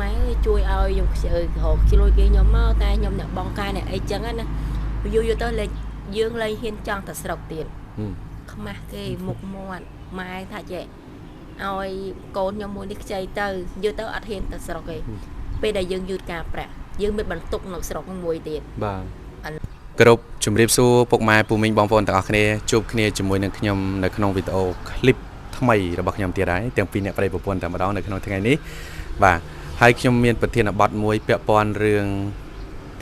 ម៉ែអើយជួយឲ្យខ្ញុំខ្ជិលរកជួយគេខ្ញុំមកតែខ្ញុំអ្នកបងការអ្នកអីចឹងណាយូរយូរទៅលេងយើងលែងហ៊ានចង់ទៅស្រុកទៀតខ្មាស់គេមុខមាត់ម៉ែថាចេះឲ្យកូនខ្ញុំមួយនេះខ្ចីទៅយូរទៅអត់ហ៊ានទៅស្រុកទេពេលដែលយើងយឺតការប្រាក់យើងមានបន្ទុកនៅស្រុកមួយទៀតបាទគ្រប់ជំរាបសួរពុកម៉ែពូមីងបងប្អូនទាំងអស់គ្នាជួបគ្នាជាមួយនឹងខ្ញុំនៅក្នុងវីដេអូឃ្លីបថ្មីរបស់ខ្ញុំទៀតហើយទាំងពីរអ្នកប្តីប្រពន្ធតែម្ដងនៅក្នុងថ្ងៃនេះបាទហើយខ្ញុំមានប្រធានបទមួយពាក់ព័ន្ធរឿង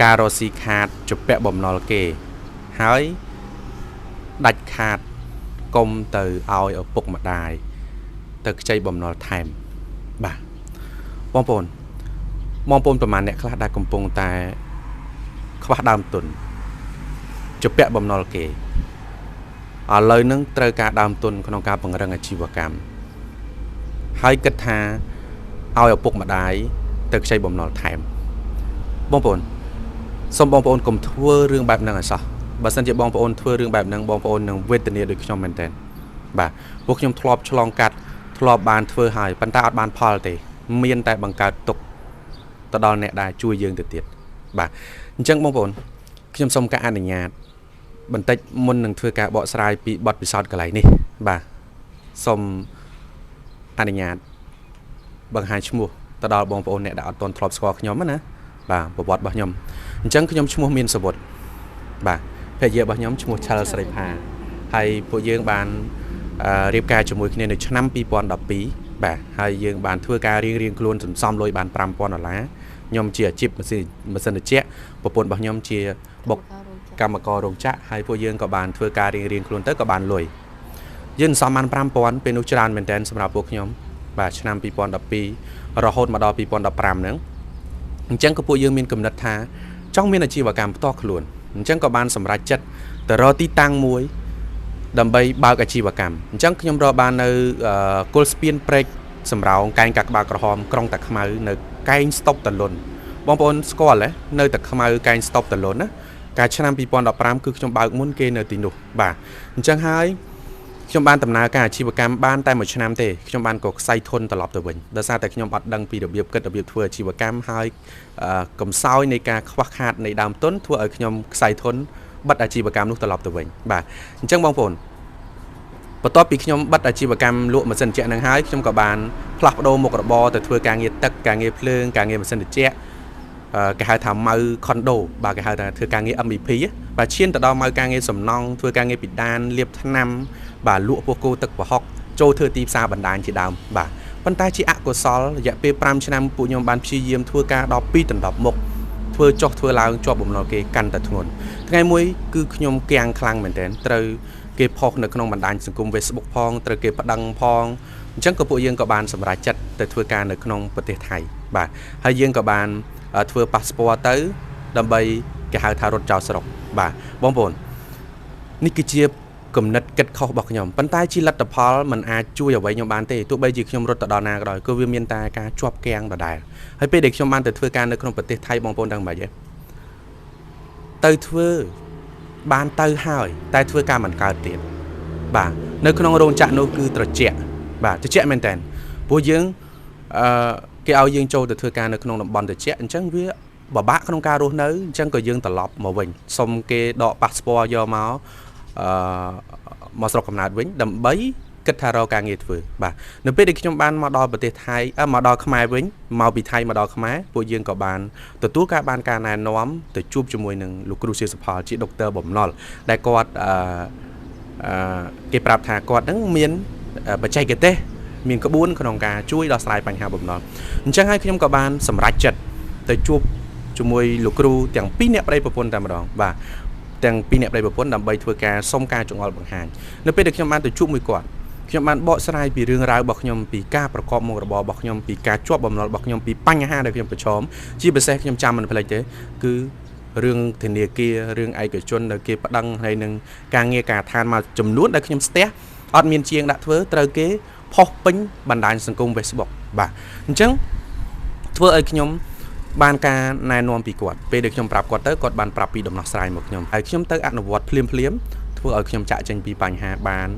ការរកស៊ីខាតជំពាក់បំណុលគេហើយដាច់ខាតកុំទៅឲ្យឪពុកម្ដាយទៅខ្ចីបំណុលថែមបាទបងប្អូនប្រហែលអ្នកខ្លះដែលកំពុងតែខ្វះដើមទុនជំពាក់បំណុលគេឥឡូវនឹងត្រូវការដើមទុនក្នុងការពង្រឹងអាជីវកម្មហើយគិតថាឲ្យឪពុកម្ដាយទៅខ្ចីបំណុលថែមបងប្អូនសូមបងប្អូនកុំធ្វើរឿងបែបហ្នឹងឲ្យសោះបើសិនជាបងប្អូនធ្វើរឿងបែបហ្នឹងបងប្អូននឹងវេទនាដូចខ្ញុំមែនទែនបាទពួកខ្ញុំធ្លាប់ឆ្លងកាត់ធ្លាប់បានធ្វើហើយប៉ុន្តែអត់បានផលទេមានតែបង្កើតទុក្ខទៅដល់អ្នកដែលជួយយើងទៅទៀតបាទអញ្ចឹងបងប្អូនខ្ញុំសូមការអនុញ្ញាតបន្តិចមុននឹងធ្វើការបកស្រាយពីបទពិសោធន៍កន្លែងនេះបាទសូមអនុញ្ញាតបង្ហាញឈ្មោះទៅដល់បងប្អូនអ្នកដែលអត់ទាន់ធ្លាប់ស្គាល់ខ្ញុំណាបាទប្រវត្តិរបស់ខ្ញុំអញ្ចឹងខ្ញុំឈ្មោះមានសវុតបាទភរិយារបស់ខ្ញុំឈ្មោះឆាល់ស្រីផាហើយពួកយើងបានរៀបការជាមួយគ្នានៅឆ្នាំ2012បាទហើយយើងបានធ្វើការរៀងៗខ្លួនសន្សំលុយបាន5000ដុល្លារខ្ញុំជាអាជីពម៉ាស៊ីនត្រជាក់ប្រពន្ធរបស់ខ្ញុំជាបុគ្គកម្មកររោងចក្រហើយពួកយើងក៏បានធ្វើការរៀងៗខ្លួនទៅក៏បានលុយយើងសន្សំបាន5000ពេលនោះច្រើនមែនទែនសម្រាប់ពួកខ្ញុំបាទឆ្នាំ2012រហូតមកដល់2015ហ្នឹងអញ្ចឹងក៏ពួកយើងមានកំណត់ថាចង់មានអាជីវកម្មផ្ទាល់ខ្លួនអញ្ចឹងក៏បានសម្រេចចិត្តទៅរកទីតាំងមួយដើម្បីបើកអាជីវកម្មអញ្ចឹងខ្ញុំរកបាននៅគល់ស្ពានព្រែកសំរោងកែងកាក្បាលក្រហមក្រុងតាខ្មៅនៅកែងស្តុបតលុនបងប្អូនស្គាល់ទេនៅតាខ្មៅកែងស្តុបតលុនណាកាលឆ្នាំ2015គឺខ្ញុំបើកមុនគេនៅទីនោះបាទអញ្ចឹងហើយខ្ញុំបានដំណើរការអាជីវកម្មបានតែមួយឆ្នាំទេខ្ញុំបានក៏ខ្សែធនត្រឡប់ទៅវិញដោយសារតែខ្ញុំអត់ដឹងពីរបៀបគិតរបៀបធ្វើអាជីវកម្មហើយកំសោយនៃការខ្វះខាតនៃដើមទុនធ្វើឲ្យខ្ញុំខ្សែធនបិទអាជីវកម្មនោះត្រឡប់ទៅវិញបាទអញ្ចឹងបងប្អូនបន្ទាប់ពីខ្ញុំបិទអាជីវកម្មលក់ម៉ាស៊ីនត្រជាក់នឹងហើយខ្ញុំក៏បានផ្លាស់ប្ដូរមុខរបរទៅធ្វើការងារទឹកការងារភ្លើងការងារម៉ាស៊ីនត្រជាក់គេហៅថាម៉ៅខុនដូបាទគេហៅថាធ្វើការងារ MEP បាទឈានទៅដល់ម៉ៅការងារសំណង់ធ្វើការងារពិដានលាបថ្នាំបាទលក់ពោះគោទឹកប្រហុកចូលធ្វើទីផ្សារបណ្ដាញជាដើមបាទប៉ុន្តែជាអកុសលរយៈពេល5ឆ្នាំពួកខ្ញុំបានព្យាយាមធ្វើការដល់2ដណ្ដប់មុខធ្វើចុះធ្វើឡើងជាប់បំណុលគេកាន់តែធ្ងន់ថ្ងៃមួយគឺខ្ញុំគាំងខ្លាំងមែនទែនត្រូវគេផុសនៅក្នុងបណ្ដាញសង្គម Facebook ផងត្រូវគេប្តឹងផងអញ្ចឹងក៏ពួកយើងក៏បានសម្រេចចិត្តទៅធ្វើការនៅក្នុងប្រទេសថៃបាទហើយយើងក៏បានធ្វើប៉ាសពតទៅដើម្បីគេហៅថារត់ចោលស្រុកបាទបងប្អូននេះគឺជាគំនិតគិតខុសរបស់ខ្ញុំប៉ុន្តែជាលទ្ធផលมันអាចជួយអ្វីខ្ញុំបានទេទោះបីជាខ្ញុំរត់ទៅដល់ណាក៏ដោយគឺវាមានតែការជាប់គាំងដដែលហើយពេលដែលខ្ញុំបានទៅធ្វើការនៅក្នុងប្រទេសថៃបងប្អូនដឹងមិនទេទៅធ្វើបានទៅហើយតែធ្វើការមិនកើតទៀតបាទនៅក្នុងរោងចក្រនោះគឺត្រជាក់បាទត្រជាក់មែនតើព្រោះយើងគេឲ្យយើងចូលទៅធ្វើការនៅក្នុងតំបន់ត្រជាក់អញ្ចឹងវាពិបាកក្នុងការរស់នៅអញ្ចឹងក៏យើងត្រឡប់មកវិញសុំគេដកប៉ាសពតយកមកមកស្រុកកំណើតវិញដើម្បីគិតថារកការងារធ្វើបាទនៅពេលដែលខ្ញុំបានមកដល់ប្រទេសថៃមកដល់ខ្មែរវិញមកពីថៃមកដល់ខ្មែរពួកយើងក៏បានទទួលការបានការណែនាំទៅជួបជាមួយនឹងលោកគ្រូសៀសុផលជាដុកទ័របំណុលដែលគាត់គេប្រាប់ថាគាត់នឹងមានបច្ចេកទេសមានក្បួនក្នុងការជួយដោះស្រាយបញ្ហាបំណុលអញ្ចឹងហើយខ្ញុំក៏បានសម្រេចចិត្តទៅជួបជាមួយលោកគ្រូទាំងពីរអ្នកប្តីប្រពន្ធតែម្ដងបាទទាំងពីរអ្នកប្តីប្រពន្ធដើម្បីធ្វើការសុំការចង្អុលបង្ហាញនៅពេលដែលខ្ញុំបានទៅជួបមួយគាត់ខ្ញុំបានបកស្រាយពីរឿងរ៉ាវរបស់ខ្ញុំពីការប្រកបមុខរបររបស់ខ្ញុំពីការជាប់បំណុលរបស់ខ្ញុំពីបញ្ហាដែលខ្ញុំប្រឈមជាពិសេសខ្ញុំចាំមិនភ្លេចទេគឺរឿងធនាគាររឿងឯកជនដែលគេប្តឹងហើយនឹងការងារការដ្ឋានមួយចំនួនដែលខ្ញុំស្ទះអត់មានជាងដាក់ធ្វើត្រូវគេផុសពេញបណ្ដាញសង្គម Facebook បាទអញ្ចឹងធ្វើឲ្យខ្ញុំបានការណែនាំពីគាត់ពេលដែលខ្ញុំប្រាប់គាត់ទៅគាត់បានប្រាប់ពីដំណោះស្រាយមកខ្ញុំហើយខ្ញុំទៅអនុវត្តភ្លាមៗធ្វើឲ្យខ្ញុំចាក់ចេញពីបញ្ហាបាន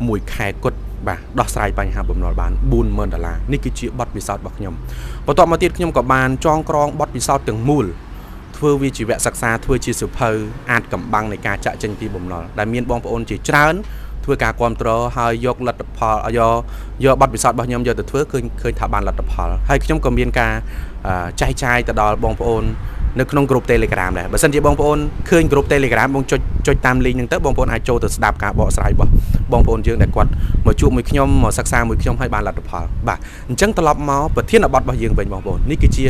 មួយខែគត់ បាទដោះស្រាយបញ្ហាបំណុលបាន40000ដុល្លារនេះគឺជាបទពិសោធន៍របស់ខ្ញុំបន្ទាប់មកទៀតខ្ញុំក៏បានចងក្រងបទពិសោធន៍ទាំងមូលធ្វើវាជាវគ្គសិក្សាធ្វើជាសៀវភៅអាចកំបាំងនៃការចាក់ចេញពីបំណុលដែលមានបងប្អូនជាច្រើនធ្វើការគ្រប់គ្រងហើយយកលទ្ធផលយកបទពិសោធន៍របស់ខ្ញុំយកទៅធ្វើឃើញថាបានលទ្ធផលហើយខ្ញុំក៏មានការចែកចាយទៅដល់បងប្អូននៅក្នុងក្រុម Telegram ដែរបើសិនជាបងប្អូនឃើញក្រុម Telegram បងចុចតាម link ហ្នឹងទៅបងប្អូនអាចចូលទៅស្ដាប់ការបកស្រាយរបស់បងប្អូនយើងដែលគាត់មកជួបមួយខ្ញុំមកសិក្សាមួយខ្ញុំហើយបានលទ្ធផលបាទអញ្ចឹងត្រឡប់មកប្រធានបទរបស់យើងវិញបងប្អូននេះគឺជា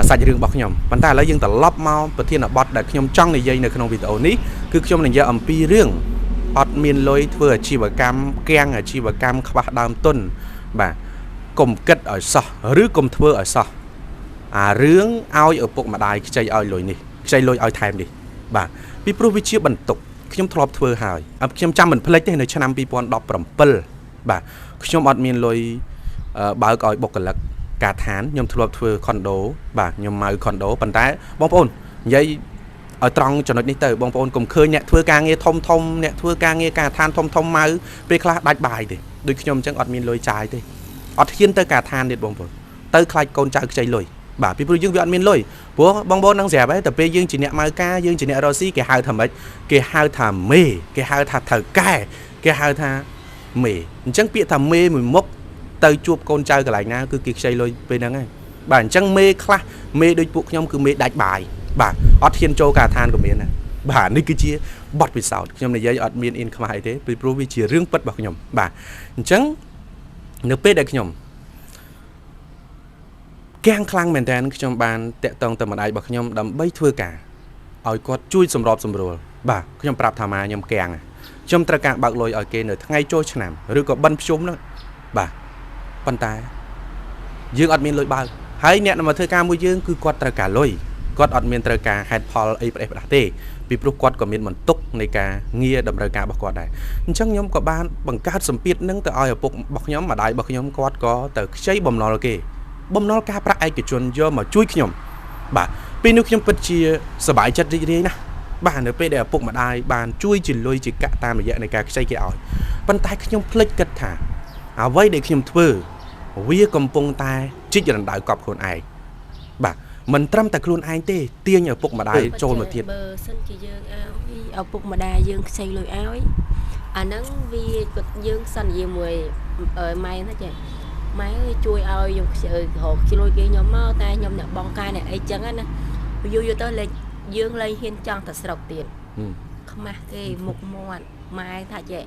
សាច់រឿងរបស់ខ្ញុំប៉ុន្តែឥឡូវយើងត្រឡប់មកប្រធានបទដែលខ្ញុំចង់និយាយនៅក្នុងវីដេអូនេះគឺខ្ញុំនិយាយអំពីរឿងអត់មានលុយធ្វើអាជីវកម្មគាំងអាជីវកម្មខ្វះដើមទុនបាទកុំគិតឲ្យសោះឬកុំធ្វើឲ្យសោះអារឿងឲ្យឪពុកម្ដាយខ្ចីឲ្យលុយនេះខ្ចីលុយឲ្យថែមនេះបាទពីព្រោះវាជាបន្ទុកខ្ញុំធ្លាប់ធ្វើហើយខ្ញុំចាំមិនភ្លេចទេនៅឆ្នាំ2017បាទខ្ញុំអត់មានលុយបើកឲ្យបុគ្គលិកការដ្ឋានខ្ញុំធ្លាប់ធ្វើខុនដូបាទខ្ញុំម៉ៅខុនដូប៉ុន្តែបងប្អូននិយាយឲ្យត្រង់ចំណុចនេះទៅបងប្អូនកុំឃើញអ្នកធ្វើការងារធំធំអ្នកធ្វើការងារការដ្ឋានធំធំម៉ៅពេលខ្លះដាច់បាយទេដូចខ្ញុំអញ្ចឹងអត់មានលុយចាយទេអត់ហ៊ានទៅការដ្ឋានទៀតបងប្អូនទៅខ្លាចកូនចៅខ្ចីលុយបាទពីព្រោះយើងវាអត់មានលុយព្រោះបងប្អូននឹងស្រាប់ហើយតែពេលយើងជាអ្នកម៉ៅការយើងជាអ្នករកស៊ីគេហៅថាម៉េចគេហៅថាមេគេហៅថាថៅកែគេហៅថាមេអញ្ចឹងពាក្យថាមេមួយមុខទៅជួបកូនចៅកន្លែងណាគឺគេខ្ចីលុយពេលហ្នឹងហើយបាទអញ្ចឹងមេខ្លះមេដូចពួកខ្ញុំគឺមេដាច់បាយបាទអត់ហ៊ានចូលការដ្ឋានក៏មានដែរបាទនេះគឺជាបទពិសោធន៍ខ្ញុំនិយាយអត់មានអៀនខ្មាស់អីទេពីព្រោះវាជារឿងពិតរបស់ខ្ញុំបាទអញ្ចឹងនៅពេលដែលខ្ញុំគាំងខ្លាំងមែនតើខ្ញុំបានតាក់ទងទៅម្ដាយរបស់ខ្ញុំដើម្បីធ្វើការឲ្យគាត់ជួយសម្របសម្រួលបាទខ្ញុំប្រាប់ថាម៉ាខ្ញុំគាំងខ្ញុំត្រូវការបើកលុយឲ្យគេនៅថ្ងៃចូលឆ្នាំឬក៏បិណ្ឌភ្ជុំនោះបាទប៉ុន្តែយើងអត់មានលុយបើកហើយអ្នកមកធ្វើការមួយយើងគឺគាត់ត្រូវការលុយគាត់អត់មានត្រូវការហេតុផលអីប្រេះផ្ដាស់ទេពីព្រោះគាត់ក៏មានបន្ទុកនៃការងារតម្រូវការរបស់គាត់ដែរអញ្ចឹងខ្ញុំក៏បានបង្កើតសម្ពាធនឹងទៅឲ្យឪពុករបស់ខ្ញុំម្ដាយរបស់ខ្ញុំគាត់ក៏ទៅខ្ចីបំណុលគេបំណុលការប្រាក់ឯកជនយកមកជួយខ្ញុំបាទពេលនោះខ្ញុំពិតជាសប្បាយចិត្តរីករាយណាស់បាទនៅពេលដែលឪពុកម្ដាយបានជួយជាលុយជាកាក់តាមរយៈនៃការខ្ចីគេឲ្យប៉ុន្តែខ្ញុំភ្លេចគិតថាអ្វីដែលខ្ញុំធ្វើវាកំពុងតែជីករណ្ដៅកប់ខ្លួនឯងបាទមិនត្រឹមតែខ្លួនឯងទេទាញឪពុកម្ដាយចូលមកទៀតបើសិនជាយើងឲ្យឪពុកម្ដាយយើងខ្ចីលុយឲ្យអាហ្នឹងវាគាត់យើងសន្យាមួយម៉ែណាចេះម៉ែជួយឲ្យខ្ញុំខ្ចីរកលុយគេខ្ញុំមកតែខ្ញុំអ្នកបងការអ្នកអីចឹងណាយូរយូរទៅលេងយើងលែងហ៊ានចង់ទៅស្រុកទៀតខ្មាស់គេមុខមាត់ម៉ែថាចេះ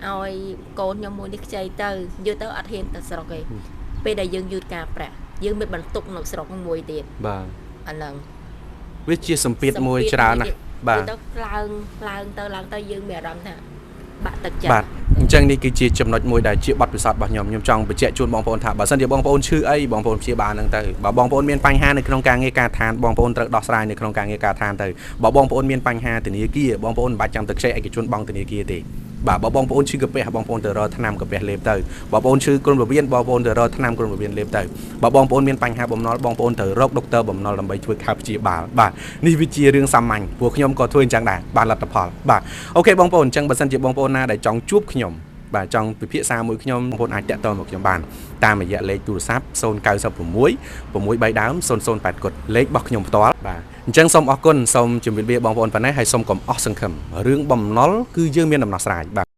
ឲ្យកូនខ្ញុំមួយនេះខ្ចីទៅយូរទៅអត់ហ៊ានទៅស្រុកទេពេលដែលយើងយឺតការប្រាក់យើងមានបន្ទុកនៅស្រុកមួយទៀតបាទអាហ្នឹងវាជាសម្ពាធមួយច្រើនណាស់បាទទៅឡើងទៅយើងមានអារម្មណ៍ថាបាក់ទឹកចិត្តបាទអញ្ចឹងនេះគឺជាចំណុចមួយដែលជាបទពិសោធន៍របស់ខ្ញុំខ្ញុំចង់បញ្ជាក់ជូនបងប្អូនថាបើសិនជាបងប្អូនឈឺអីបងប្អូនព្យាបាលហ្នឹងទៅបើបងប្អូនមានបញ្ហានៅក្នុងការងារការដ្ឋានបងប្អូនត្រូវដោះស្រាយនៅក្នុងការងារការដ្ឋានទៅបើបងប្អូនមានបញ្ហាធនាគារបងប្អូនមិនបាច់ចាំទៅខ្ចីឯកជនបង់ធនាគារទេបាទបើបងប្អូនឈឺកាពះបងប្អូនទៅរកថ្នាំកាពះលេបទៅបើបងប្អូនឈឺគ្រុនពោះវៀនបងប្អូនទៅរកថ្នាំគ្រុនពោះវៀនលេបទៅបើបងប្អូនមានបញ្ហាបំណុលបងប្អូនទៅរកដុកទ័របំណុលដើម្បីជួយខែព្យាបាលបាទនេះវាជារឿងសាមញ្ញព្រោះខ្ញុំក៏ធ្វើអញ្ចឹងដែរបានលទ្ធផលបាទអូខេបងប្អូនអញ្ចឹងបើសិនជាបងប្អូនណាដែលចង់ជួបខ្ញុំបាទចង់ពិភាក្សាមួយខ្ញុំបងប្អូនអាចតាក់ទងមកខ្ញុំបានតាមរយៈលេខទូរស័ព្ទ096 6 3ដើម008គុតលេខរបស់ខ្ញុំផ្ទាល់បាទអញ្ចឹងសូមអរគុណសូមជម្រាបលាបងប្អូនប៉ុណ្ណេះហើយសូមកុំអស់សង្ឃឹមរឿងបំណុលគឺយើងមានដំណោះស្រាយបាទ